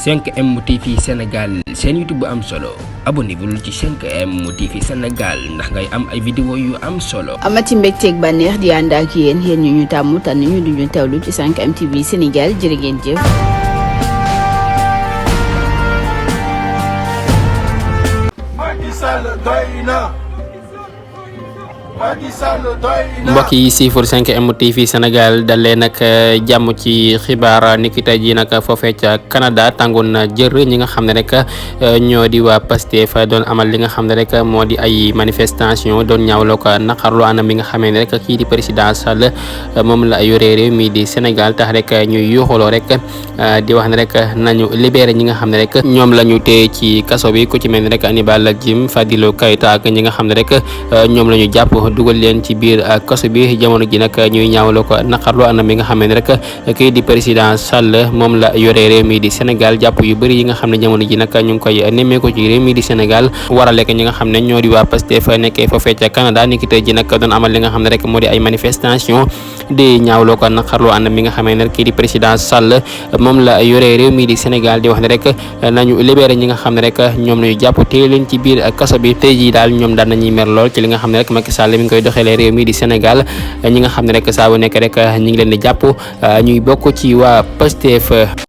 5M TV Sénégal seen YouTube bu am solo abonnez-vous ci 5M TV Sénégal ndax ngay am ay vidéo yu am solo. amati mbégteeg bànneex di ànd ak yéen ñu tàmm tànn ñu duñu teewlu ci 5M TV Sénégal jërë ngeen jëf. mbokk yi siifur 5M TV Sénégal dalee nag jàmm ci xibaar niki tey jii nag foofee ca Canada tàngoon na jër ñi nga xam ne rek ñoo di waa Pastef doon amal li nga xam ne rek moo di ay manifestation doon ñaawloo ko naqarlu anam bi nga xamee ne rek kii di président Sall moom la yore réew mi di Sénégal tax rek ñuy yuuxaloo rek di wax ne rek nañu libéré ñi nga xam ne rek ñoom la ñu téye ci kaso bi ku ci mel ni rek Hannibal Djim Fadilou Keita ak ñi nga xam ne rek ñoom la ñu jàpp dugal leen ci biir kaso bi jamono ji nag ñuy ñaawloo ko naqarlu anam bi nga xam ne rek kii di président Sall moom la yore réew mi di Sénégal jàpp yu bëri yi nga xam ne jamono ji nag ñu ngi koy nemmeeku ci réew mi di Sénégal warale ko ñi nga xam ne ñoo di waa Pastef nekkee foofee ca Canada ni ki tey ji nag doon amal li nga xam ne rek moo di ay manifestation di ñaawloo ko naqarlu anam bi nga xam ne kii di président Sall moom la yore réew mi di Sénégal di wax ne rek nañu libéré ñi nga xam ne rek ñoom lañu jàpp téye leen ci biir kaso bi tey ji daal ñoom daan nañuy mer lool ci li nga xam ne rek Macky Sall mi ngi koy doxalee réew mi di Sénégal ñi nga xam ne rek saa bu nekk rek ñi ngi leen di jàpp ñuy bokk ci waa Pastef